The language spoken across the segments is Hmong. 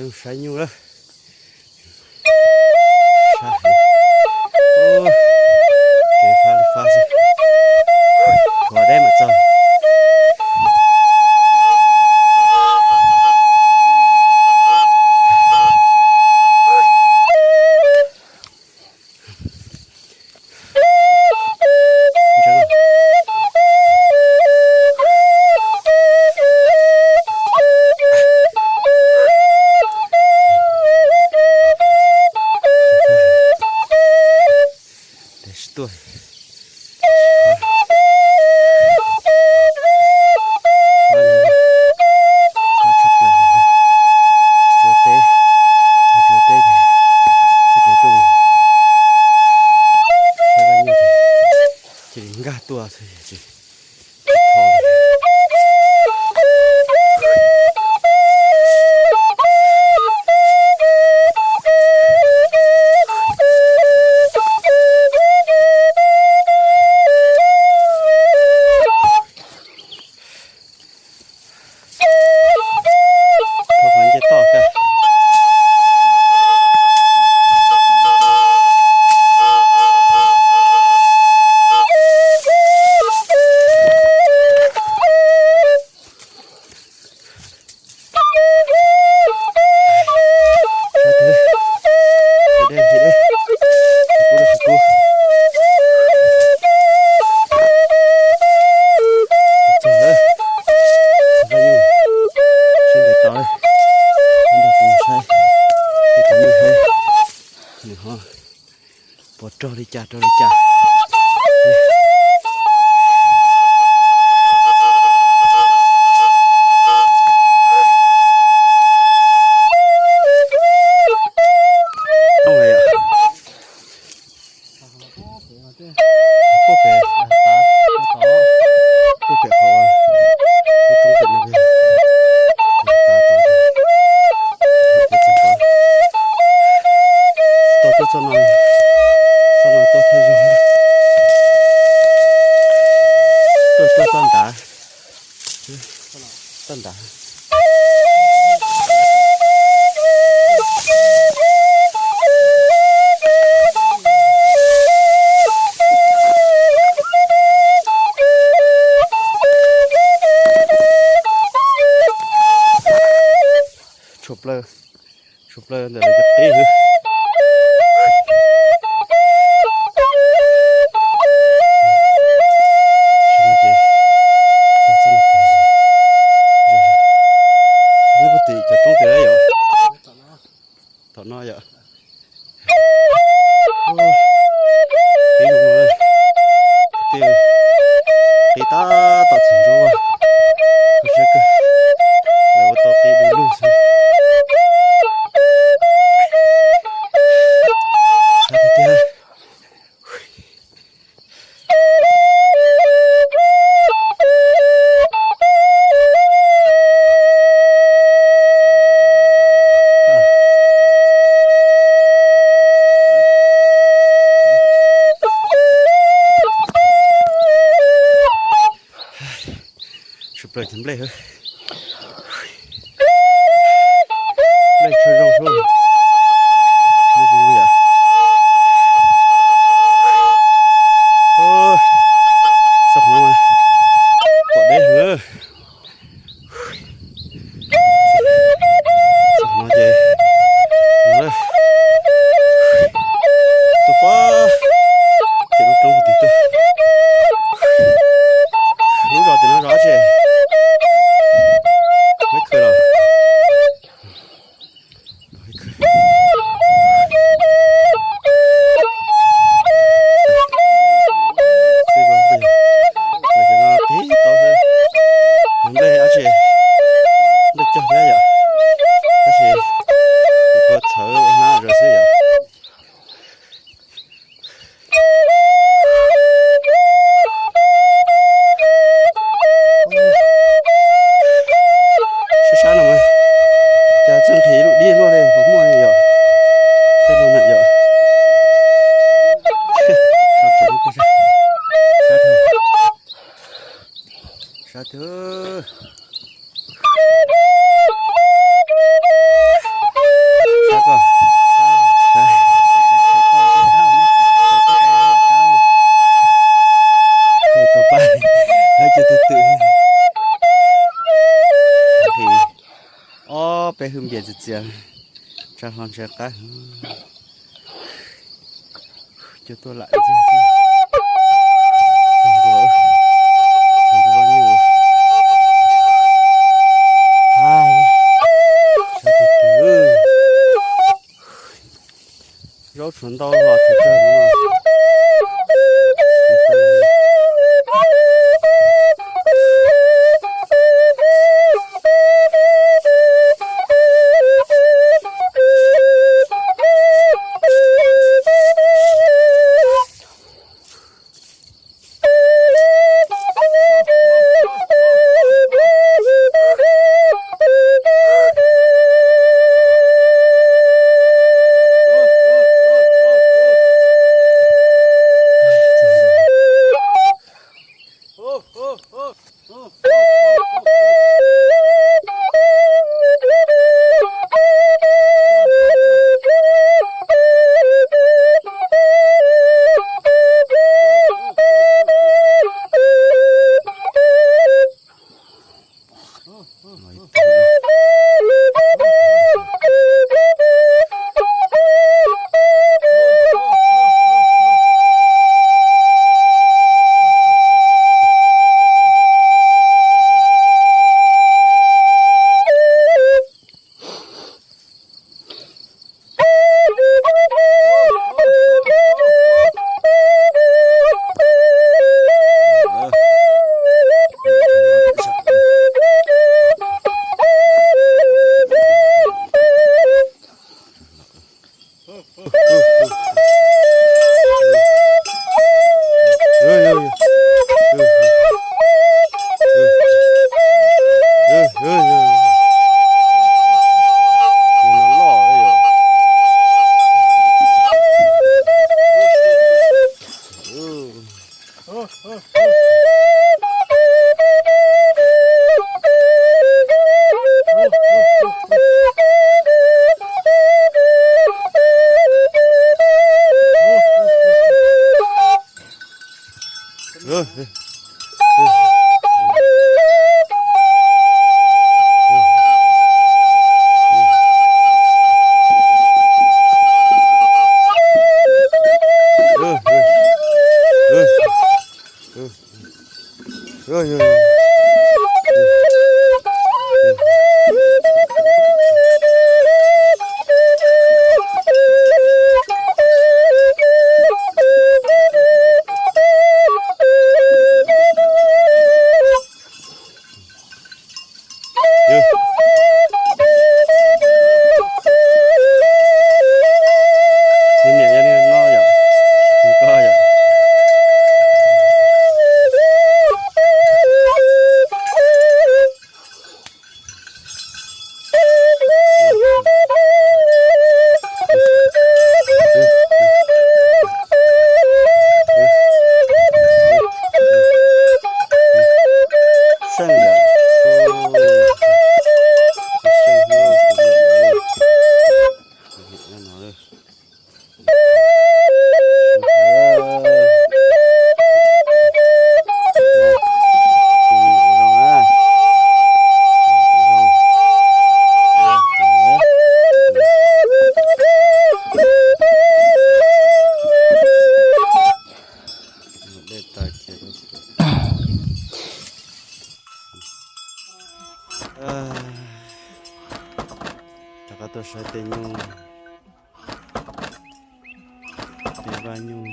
Saib nyuj lawm. Saib heev. Kev fab li fab xwb. Kho deb mam txog. Tes sib tuaj. Fab tshaj plaws li. Tsuas teb, tsuas teb ces txoj kev tuaj saib Vaj Nyuj ces cia li nkag tuaj xwb ces tsis tho li. Rho qhov nce toj kiag. Sab twg, nqhis deb, nqhis deb, sawv kub, sawv kub. Txog lawm, Vaj Nyuj, sib ntev tau lawm, nrog kuv saib tej cov nyuj seb nws ho puas rog li cas rog li cas. Puag pem, puag pem qhov lub roob pem no, tav tod, tuaj tuaj txoj no, txoj no tuaj thawj zaug, tuaj tuaj txoj nrad, txoj nrad. Tshuav plaws, tshuav plaws ntawm lawv cov qib xwb. Nyob puag tim cov roob tiag yom, tom no yom. Qib zoo no, qib tab tom txog ntsuab, kho siab kawg, lawv ua tau qib du lug xwb. Tiag tiag. Tshuav plaws cov nplej, nplej tshuav zoo xwb, nplej zoo yom. Txoj no mas pom deb heev. Txoj no ces, no, tuaj pab tim lub roob tim tuaj. Lub zos tim no zos dab tsi? Peb khw los. Los cov no tib tau xwb. Nplej dab tsi? Nplej cog thiab yom. Tab sis kuv txhawv ua hnab zog xwb yom. Sab sab no mas, cas txawj nqhis lub dib luaj li puas muaj li yom. Tej no na yom. Sab, sab, sab, sab. Sab twg? Hwj npias txias txias, tsa hlo ntshai qab. Cua tuaj lam ntxiag xwb. Zaub tshuav ntau los tshuav tsawg no. Rov qab tuaj saib tej nyuj, tej vaj nyuj,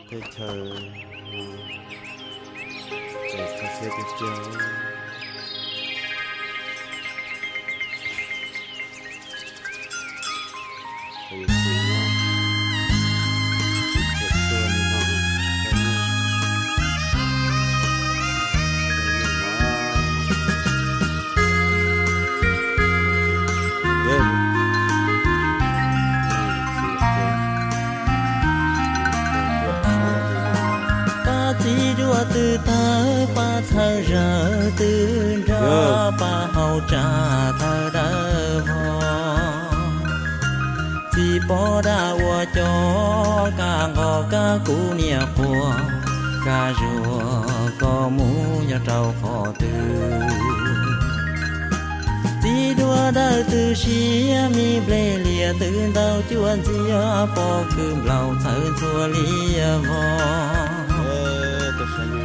teb chaws, ces txog siab tiag tiag. Pab txiv duab twb tawg, pab txhawb zawg twb nrog, pab hauv tsa thawj dawb vog. Txiv pov dab ua cov, kab nqos kab kuv niam quas, kab zuag koj mus nyob rau qhov twg. Txiv duab dawb twb siab, me nplej liam twb ntau cuaj ntxiab, pob kws nplaum txhawv ntxhua liab vog.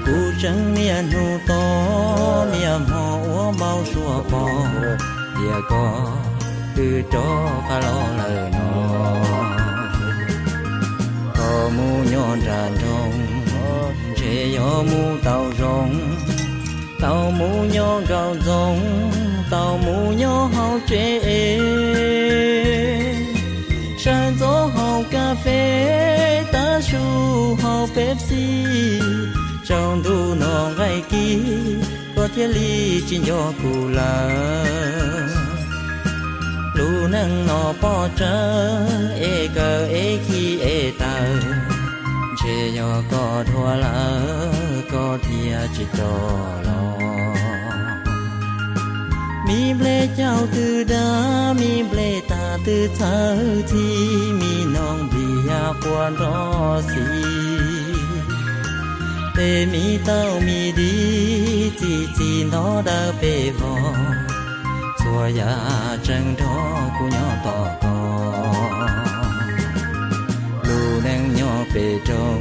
Kuv tseem niaj hnub tos niaj hmo ua npau suav pom tias koj twb rov qab los lawm no. Koj mus nyob nram nroog, ntshe yog mus tau zoo, tau mus nyob nraum ntxoov, tau mus nyob hauv tsev es, sawv ntxov haus kas fes, tav su haus Pepsi, tsaus ntuj noj nqaij kib, koj thiaj li tsis nco kuv lawm. Lub neej no pob tsawg es kawg es khi es tawg, ntshe yog koj dhuav lawm koj thiaj tsis rov los. Me nplej caug twb dab, me nplej tag twb txhawv txhib, me noog npliag quaj nrov xis. Tej me tauj me di txi txiv ntov dawb pes vog, txhua yam tseem nrog kuv nyob tos koj. Lub neej nyob pem roob